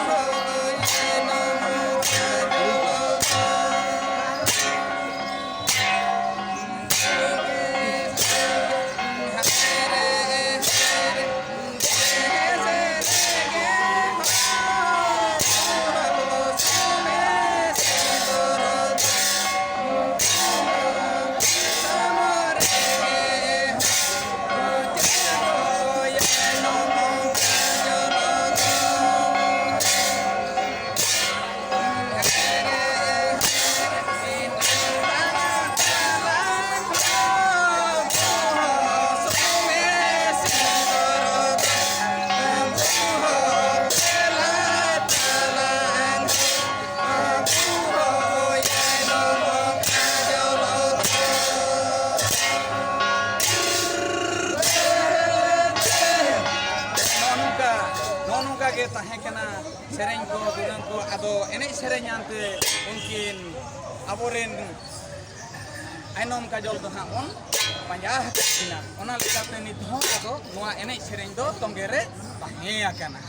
ᱛᱟᱦᱮᱸ ᱠᱟᱱᱟ ᱥᱮᱨᱮᱧ ᱠᱚ, ᱫᱩᱨᱟᱹᱝ ᱠᱚ, ᱟᱫᱚ ᱮᱱᱮᱡ ᱥᱮᱨᱮᱧ ᱟᱱᱛᱮ ᱩᱱᱠᱤᱱ ᱟᱵᱚᱨᱮᱱ ᱟᱭᱱᱚᱢ ᱠᱟᱡᱚᱞ ᱫᱚ ᱦᱟᱸᱜ ᱵᱚᱱ ᱯᱟᱸᱡᱟ ᱟᱠᱟᱫ ᱠᱤᱱᱟ᱾ ᱚᱱᱟ ᱞᱮᱠᱟᱛᱮ ᱱᱤᱛ ᱦᱚᱸ ᱟᱫᱚ ᱱᱚᱣᱟ ᱮᱱᱮᱡ ᱥᱮᱨᱮᱧ ᱫᱚ ᱛᱚᱸᱜᱮ ᱨᱮ ᱛᱟᱦᱮᱸ ᱟᱠᱟᱱᱟ᱾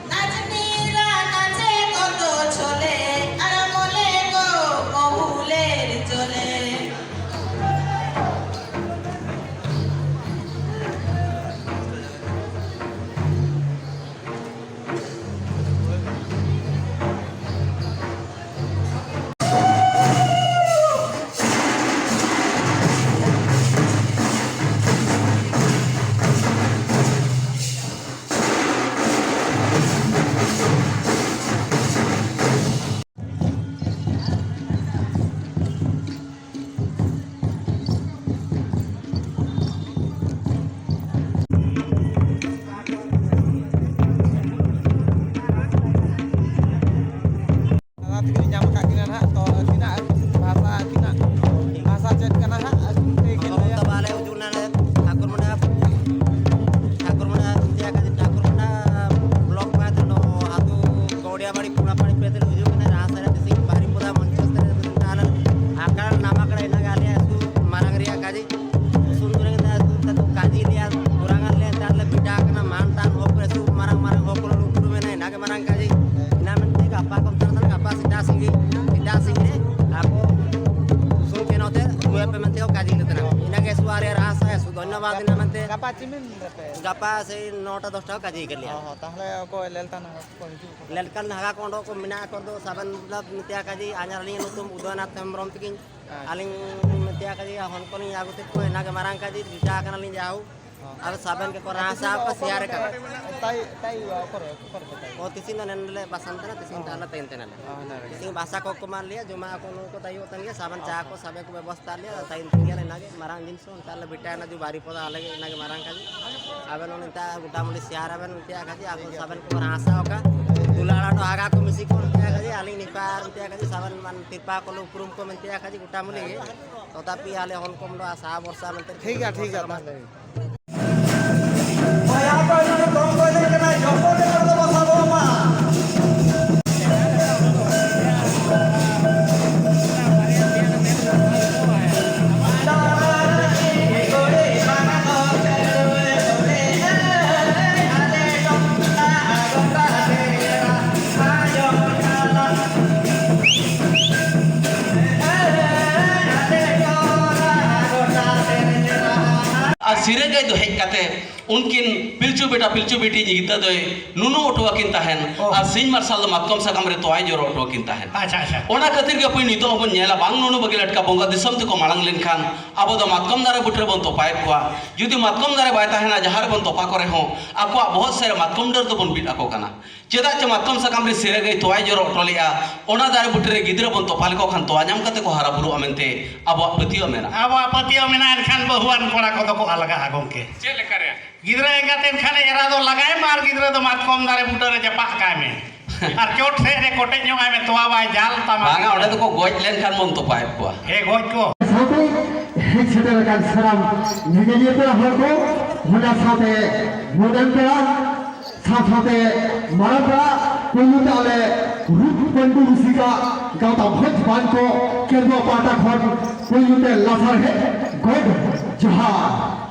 ᱫᱟᱫᱟ ᱛᱟᱹᱠᱤᱱ ᱧᱟᱢ ᱟᱠᱟᱫ ᱠᱤᱱᱟ ᱱᱟᱦᱟᱜ, ᱛᱚ ᱟᱹᱠᱤᱱᱟᱜ ᱵᱷᱟᱥᱟ, ᱟᱹᱠᱤᱱᱟᱜ ᱵᱷᱟᱥᱟ ᱪᱮᱫ ᱠᱟᱱᱟ ᱦᱟᱸᱜ, ᱟᱹᱠᱤᱱ ᱛᱮᱠᱤᱱ ᱞᱟᱹᱭᱟ᱾ ᱛᱟᱵᱟ ᱟᱞᱮ ᱦᱤᱡᱩᱜ ᱠᱟᱱᱟᱞᱮ ᱴᱷᱟᱠᱩᱨ ᱢᱩᱸᱰᱟ, ᱴᱷᱟᱠᱩᱨ ᱢᱩᱸᱰᱟ, ᱴᱷᱟᱠᱩᱨ ᱢᱩᱸᱰᱟ ᱵᱞᱚᱠ ᱯᱟᱭᱛᱮ ᱱᱚ ᱟᱹᱛᱩ ᱜᱚᱲᱤᱭᱟᱵᱟᱲᱤ ᱯᱩᱲᱟᱯᱟᱲᱤ ᱯᱮᱛᱮ ᱦᱤᱡᱩᱜ ᱠᱟᱱᱟ, ᱨᱟᱥ ᱨᱮ ᱵᱮᱥᱤ ᱵᱟᱨᱤᱯᱚᱫᱟ ᱢᱚᱧᱪᱚᱥᱛᱷᱚ ᱨᱮ ᱟᱞᱮ ᱟᱠᱟᱲ ᱱᱟᱢᱟᱠᱲᱟ ᱤᱱᱟᱹᱜᱮ ᱟᱞᱮᱭᱟᱜ ᱟᱹᱛᱩ ᱢᱟᱨᱟᱝ ᱨᱮᱭᱟᱜ ᱠᱟᱡᱮ᱾ ᱥᱩᱱ ᱫᱩᱨᱮ ᱠᱟᱛᱮ ᱟᱹᱛᱩ ᱠᱟᱛᱮ ᱠᱟᱡᱮ ᱞᱮᱭᱟ, ᱠᱩᱨᱟᱝ ᱟᱞᱮ ᱛᱟᱦᱞᱮ ᱵᱤᱴᱟ ᱠᱟᱱᱟ ᱢᱟᱱ ᱛᱟᱱ ᱦᱚᱠ ᱨᱮ ᱥᱩ ᱢᱟᱨᱟᱝ ᱢᱟᱨᱟᱝ ᱦᱚᱠ ᱠᱚ ᱞᱩᱠᱩᱨ ᱢᱮᱱᱟ ᱤᱱᱟᱹᱜᱮ ᱢᱟᱨᱟᱝ ᱠᱟᱡᱮ᱾ ᱤᱱᱟ ᱢᱮᱱᱛᱮ ᱜᱟᱯᱟ ᱠᱚ ᱛᱟᱦᱞᱮ ᱜᱟᱯᱟ ᱥᱮᱛᱟᱜ ᱥᱤᱸᱜᱮ, ᱥᱮᱛᱟᱜ ᱥᱤᱸᱜᱮ ᱨᱮ ᱟᱵᱚ ᱥᱩᱱ ᱠᱮᱱᱚ ᱛᱮ ᱢᱩᱭᱟ ᱯᱮ ᱢᱮᱱᱛᱮ ᱠᱟᱡᱮ ᱞᱮ ᱛᱟᱦᱮᱱᱟ᱾ ᱤᱱᱟᱹᱜᱮ ᱥᱩ ᱟᱨᱮ ᱨᱟᱥ ᱟᱭ ᱥᱩ ᱫᱷᱚᱱᱭᱚᱵᱟᱫ ᱤᱱᱟ ᱢᱮᱱᱛᱮ᱾ ᱜᱟᱯᱟ ᱪᱤᱢᱤᱱ ᱨᱮᱯᱮ? ᱜᱟᱯᱟ ᱥᱮᱭ ᱱᱚᱴᱟ ᱫᱚᱥᱴᱟ ᱠᱟᱡᱮ ᱠᱮᱫ ᱞᱮᱭᱟ᱾ ᱚ ᱦᱚᱸ, ᱛᱟᱦᱞᱮ ᱚᱠᱚᱭ ᱞᱮᱞᱛᱟ ᱱᱟᱜᱟ ᱠᱚ ᱦᱤᱡᱩᱜ ᱠᱟᱱᱟ? ᱞᱮᱞᱠᱟᱱ ᱱᱟᱜᱟ ᱠᱚ ᱚᱸᱰᱮ ᱠᱚ ᱢᱮᱱᱟᱜ ᱠᱚ ᱫᱚ ᱥᱟᱵᱮᱱ ᱢᱚᱛᱞᱚᱵ ᱢᱮᱛᱟᱭᱟ ᱠᱟᱡᱮ ᱟᱨ ᱟᱹᱞᱤᱧᱟᱜ ᱧᱩᱛᱩᱢ ᱩᱫᱚᱭᱱᱟᱛᱷ ᱦᱮᱢᱵᱨᱚᱢ ᱛᱤᱠᱤᱱ᱾ ᱟᱪᱪᱷᱟ᱾ ᱟᱹᱞᱤᱧ ᱢᱮᱛᱟᱭᱟ ᱠᱟᱡᱮ ᱦᱚᱱ ᱠᱚᱞᱤᱧ ᱟᱹᱜᱩ ᱠᱮᱫ ᱠᱚᱣᱟ, ᱤᱱᱟᱹᱜᱮ ᱢᱟᱨᱟᱝ ᱠᱟᱡᱮ ᱵᱤᱴᱟ ᱠᱟᱱᱟᱞᱤᱧ ᱡᱟᱦᱳ᱾ ᱟᱨ ᱥᱟᱵᱮᱱ ᱠᱚᱠᱚ ᱨᱟᱦᱟ ᱥᱟᱵ ᱠᱚ ᱥᱮᱭᱟᱨ ᱠᱟᱱᱟ᱾ ᱛᱟᱭ, ᱛᱟᱭ, ᱚᱠᱚᱨ, ᱚᱠᱚᱨ ᱠᱚ ᱛᱟᱭ? ᱚ, ᱛᱤᱥᱤᱧ ᱫᱚ ᱱᱮᱱ ᱞᱮ ᱵᱟᱥᱟᱱ ᱛᱟᱦᱮᱱᱟ, ᱛᱤᱥᱤᱧ ᱛᱟᱦᱞᱮ ᱛᱟᱭᱤᱱ ᱛᱟᱦᱮᱱᱟ᱾ ᱦᱳᱭ, ᱦᱳᱭ᱾ ᱛᱤᱥᱤᱧ ᱵᱟᱥᱟ ᱠᱚ ᱠᱚᱢᱟ ᱞᱮᱭᱟ, ᱡᱚᱢᱟ ᱟᱠᱚ ᱱᱩᱠᱩ ᱛᱟᱭᱚᱜ ᱛᱟᱦᱮᱱ ᱜᱮᱭᱟ, ᱥᱟᱵᱮᱱ ᱪᱟ ᱠᱚ ᱥᱟᱵᱮ ᱠᱚ ᱵᱮᱵᱚᱥᱛᱟ ᱞᱮᱭᱟ, ᱛᱟᱭᱤᱱ ᱛᱟᱦᱮᱱ ᱜᱮᱭᱟ, ᱚᱱᱟᱜᱮ ᱢᱟᱨᱟᱝ ᱡᱤᱱᱤᱥ ᱦᱚᱸ ᱚᱱᱠᱟ ᱞᱮ ᱵᱮᱴᱟ ᱮᱱᱟ ᱡᱩ ᱵᱟᱨᱤ ᱯᱚᱫᱟ ᱟᱞᱮ ᱜᱮ ᱚᱱᱟᱜᱮ ᱢᱟᱨᱟᱝ ᱠᱟᱡᱮ᱾ ᱟᱵᱮᱱ ᱦᱚᱸ ᱱᱮᱛᱟ ᱜᱚᱴᱟ ᱢᱩᱞᱤ ᱥᱮᱭᱟᱨ ᱟᱵᱮᱱ ᱚᱱᱛᱮ ᱠᱟᱡᱮ, ᱟᱠᱚ ᱥᱟᱵᱮᱱ ᱠᱚ ᱨᱟᱦᱟ ᱥᱟᱵ ᱠᱟ, ᱫᱩᱞᱟᱲᱟ ᱫᱚ ᱟᱜᱟ ᱠᱚ ᱢᱤᱥᱤ ᱠᱚ ᱚᱱᱛᱮ ᱠᱟᱡᱮ, ᱟᱹᱞᱤᱧ ᱱᱤᱯᱟᱨ ᱚᱱᱛᱮ ᱠᱟᱡᱮ, ᱥᱟᱵᱮᱱ ᱢᱟᱱ ᱛᱤᱨᱯᱟ ᱠᱚ ᱞᱮ ᱩᱯᱨᱩᱢ ᱠᱚ ᱢᱮᱱᱛᱮ ᱠᱟᱡᱮ, ᱜᱚᱴᱟ ᱢᱩᱞᱤ ᱜᱮ᱾ ᱛᱚᱛᱟᱯᱤ ᱟᱞᱮ ᱦᱚᱱ ᱠᱚᱢ ᱫᱚ ᱟᱥᱟ ᱵᱷᱚᱨᱥᱟ ᱢᱮᱱᱛᱮ ᱴᱷᱤᱠ ᱜᱮᱭᱟ, ᱴᱷᱤᱠ ᱜᱮᱭᱟ, ᱛᱟᱦᱞᱮ᱾ ᱟᱨ ᱥᱤᱨᱟᱹ ᱜᱟᱹᱭ ᱫᱚ ᱦᱮᱡ ᱠᱟᱛᱮ ᱩᱱᱠᱤᱱ ᱯᱤᱞᱪᱩ ᱵᱮᱴᱟ ᱯᱤᱞᱪᱩ ᱵᱤᱴᱤ ᱜᱤᱫᱽᱨᱟᱹ ᱫᱚᱭ ᱱᱩᱱᱩ ᱚᱴᱚ ᱟᱹᱠᱤᱱ ᱛᱟᱦᱮᱱ᱾ ᱚ᱾ ᱟᱨ ᱥᱤᱧ ᱢᱟᱨᱥᱟᱞ ᱫᱚ ᱢᱟᱛᱠᱚᱢ ᱥᱟᱠᱟᱢ ᱨᱮ ᱛᱚᱣᱟᱭ ᱡᱚᱨᱚ ᱚᱴᱚ ᱟᱹᱠᱤᱱ ᱛᱟᱦᱮᱱ᱾ ᱟᱪᱪᱷᱟ, ᱟᱪᱪᱷᱟ᱾ ᱚᱱᱟ ᱠᱷᱟᱹᱛᱤᱨ ᱜᱮ ᱵᱚᱠᱚᱧ ᱱᱤᱛᱚᱜ ᱦᱚᱸᱵᱚᱱ ᱧᱮᱞᱟ, ᱵᱟᱝ ᱱᱩᱱᱩ ᱵᱟᱹᱜᱤ ᱞᱟᱴᱠᱟ ᱵᱚᱸᱜᱟ ᱫᱤᱥᱚᱢ ᱛᱮᱠᱚ ᱢᱟᱲᱟᱝ ᱞᱮᱱᱠᱷᱟᱱ ᱟᱵᱚ ᱫᱚ ᱢᱟᱛᱠᱚᱢ ᱫᱟᱨᱮ ᱵᱩᱴᱟᱹ ᱨᱮᱵᱚᱱ ᱛᱚᱯᱟᱭᱮᱫ ᱠᱚᱣᱟ᱾ ᱡᱩᱫᱤ ᱢᱟᱛᱠᱚᱢ ᱫᱟᱨᱮ ᱵᱟᱭ ᱛᱟᱦᱮᱱᱟ, ᱡᱟᱦᱟᱸ ᱨᱮᱵᱚᱱ ᱛᱚᱯᱟ ᱠᱚ ᱨᱮᱦᱚᱸ ᱟᱠᱚᱣᱟᱜ ᱵᱚᱦᱚᱜ ᱥᱮᱫ ᱨᱮ ᱢᱟᱛᱠᱚᱢ ᱰᱟᱹᱨ ᱫᱚᱵᱚᱱ ᱵᱤᱫ ᱟᱠᱚ ᱠᱟᱱᱟ᱾ ᱪᱮᱫᱟᱜ ᱪᱮ ᱢᱟᱛᱠᱚᱢ ᱥᱟᱠᱟᱢ ᱨᱮ ᱥᱤᱨᱟᱹ ᱜᱟᱹᱭ ᱛᱚᱣᱟᱭ ᱡᱚᱨᱚ ᱚᱴᱚ ᱞᱮᱜᱼᱟ, ᱚᱱᱟ ᱫᱟᱨᱮ ᱵᱩᱴᱟᱹ ᱨᱮ ᱜᱤᱫᱽᱨᱟᱹ ᱵᱚᱱ ᱛᱚᱯᱟ ᱞᱮᱠᱚ ᱠᱷᱟᱱ ᱛᱚᱣᱟ ᱧᱟᱢ ᱠᱟᱛᱮ ᱠᱚ ᱦᱟᱨᱟ ᱵᱩᱨᱩᱜᱼᱟ ᱢᱮᱱᱛᱮ ᱟᱵᱚᱣᱟᱜ ᱯᱟᱹᱛᱭᱟᱹᱣ ᱢᱮᱱᱟᱜᱼᱟ᱾ ᱟᱵᱚᱣᱟᱜ ᱯᱟᱹᱛᱭᱟᱹᱣ ᱢᱮᱱᱟᱜᱼᱟ, ᱮᱱᱠᱷᱟᱱ ᱵᱟᱹᱦᱩᱣᱟᱱ ᱠᱚᱲᱟ ᱠᱚᱫᱚ ᱠᱚ ᱟᱞᱜᱟᱜᱼᱟ ᱜᱚᱢᱠᱮ᱾ ᱪᱮᱫ ᱞᱮᱠᱟ ᱨᱮ? ᱜᱤᱫᱽᱨᱟᱹ ᱮᱸᱜᱟᱛ ᱮᱱᱠᱷᱟᱱ ᱮᱨᱟ ᱫᱚ ᱞᱟᱜᱟᱭ ᱢᱮ ᱟᱨ ᱜᱤᱫᱽᱨᱟᱹ ᱫᱚ ᱢᱟᱛᱠᱚᱢ ᱫᱟᱨᱮ ᱵᱩᱴᱟᱹ ᱨᱮ ᱡᱟᱯᱟᱜ ᱠᱟᱭ ᱢᱮ᱾ ᱟᱨ ᱪᱚᱴ ᱥᱮᱫ ᱨᱮ ᱠᱚᱴᱮᱡ ᱧᱚᱜ ᱟᱭ ᱢᱮ, ᱛᱚᱣᱟ ᱵᱟᱭ ᱡᱟᱞ ᱛᱟᱢᱟ᱾ ᱵᱟᱝᱟ, ᱚᱸᱰᱮ ᱫᱚᱠᱚ ᱜᱚᱡ ᱞᱮᱱᱠᱷᱟᱱ ᱵᱚᱱ ᱛᱚᱯᱟᱭᱮᱫ ᱠᱚᱣᱟ᱾ ᱦᱮᱸ, ᱜᱚᱡ ᱠᱚ᱾ ᱥᱟᱶᱛᱮ ᱦᱮᱡ ᱥᱮᱴᱮᱨ ᱟᱠᱟᱱ ᱥᱟᱱᱟᱢ ᱧᱮᱧᱮᱞᱤᱭᱟᱹ ᱯᱮᱲᱟ ᱦᱚᱲ ᱠᱚ, ᱚᱱᱟ ᱥᱟᱶᱛᱮ ᱢᱚᱰᱮᱞ ᱯᱮᱲᱟ, ᱥᱟᱶ ᱥᱟᱶᱛᱮ ᱢᱟᱨᱟᱝ ᱯᱮᱲᱟ, ᱯᱩᱭᱞᱩ ᱛᱮ ᱟᱞᱮ ᱨᱩᱯ ᱯᱟᱹᱱᱰᱩ ᱨᱩᱥᱤᱠᱟ ᱜᱟᱶᱛᱟ ᱵᱷᱚᱸᱡᱽ ᱵᱟᱸᱫᱽ ᱠᱚ ᱠᱮᱱᱫᱨᱚ ᱯᱟᱦᱴᱟ ᱠᱷᱚᱱ ᱯᱩᱭᱞᱩ ᱛᱮ ᱞᱟᱥᱟᱲᱦᱮᱫ ᱜᱚᱰ ᱡᱚᱦᱟᱨ᱾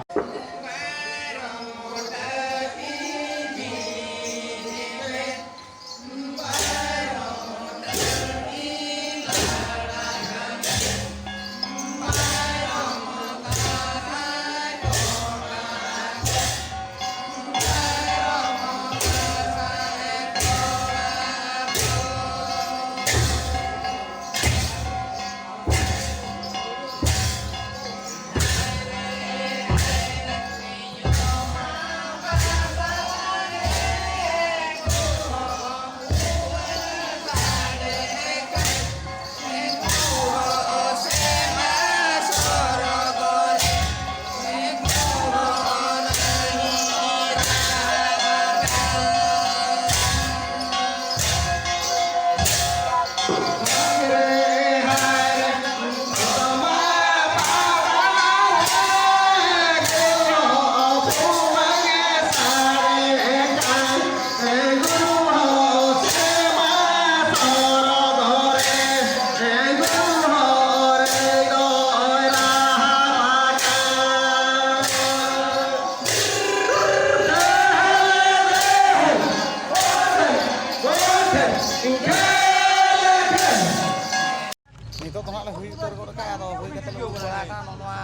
ᱱᱤᱛᱚᱜ ᱫᱚ ᱦᱟᱸᱜ ᱞᱮ ᱦᱩᱭ ᱩᱛᱟᱹᱨ ᱜᱚᱫ ᱠᱟᱜᱼᱟ᱾ ᱟᱫᱚ ᱦᱩᱭ ᱠᱟᱛᱮ ᱞᱮ ᱩᱰᱩᱠ ᱵᱟᱲᱟ ᱟᱠᱟᱱᱟ ᱱᱚᱜᱼᱚ ᱱᱚᱣᱟ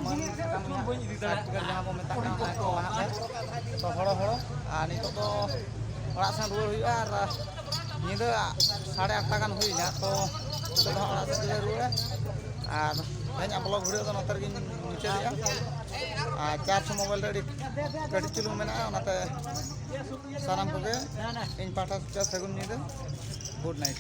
ᱢᱟᱹᱱ ᱥᱟᱠᱟᱢ ᱨᱮᱱᱟᱜ certificate ᱡᱟᱦᱟᱸ ᱵᱚᱱ ᱢᱮᱛᱟᱜ ᱠᱟᱱᱟ, ᱚᱱᱟ ᱠᱚ ᱢᱟᱦᱟ ᱠᱚ᱾ ᱛᱚ ᱦᱚᱲᱚ ᱦᱚᱲᱚ, ᱟᱨ ᱱᱤᱛᱚᱜ ᱫᱚ ᱚᱲᱟᱜ ᱥᱮᱱ ᱨᱩᱣᱟᱹᱲ ᱦᱩᱭᱩᱜᱼᱟ᱾ ᱟᱨ ᱧᱤᱫᱟᱹ ᱥᱟᱲᱮ ᱟᱴᱴᱟ ᱜᱟᱱ ᱦᱩᱭᱱᱟ, ᱛᱚ ᱱᱤᱛᱚᱜ ᱫᱚ ᱦᱟᱸᱜ ᱚᱲᱟᱜ ᱥᱮᱱ ᱜᱮᱞᱮ ᱨᱩᱣᱟᱹᱲᱟ᱾ ᱟᱨ ᱛᱮᱦᱮᱧᱟᱜ vlog video ᱫᱚ ᱱᱚᱛᱮ ᱨᱮᱜᱮᱧ ᱢᱩᱪᱟᱹᱫᱮᱜᱼᱟ᱾ ᱟᱨ charge ᱦᱚᱸ mobile ᱨᱮ ᱟᱹᱰᱤ ᱠᱟᱹᱴᱤᱡ ᱪᱩᱞᱩᱝ ᱢᱮᱱᱟᱜᱼᱟ, ᱚᱱᱟᱛᱮ ᱥᱟᱱᱟᱢ ᱠᱚᱜᱮ ᱤᱧ ᱯᱟᱦᱴᱟ ᱥᱮᱫ ᱥᱟᱹᱜᱩᱱ ᱧᱤᱫᱟᱹ, good night᱾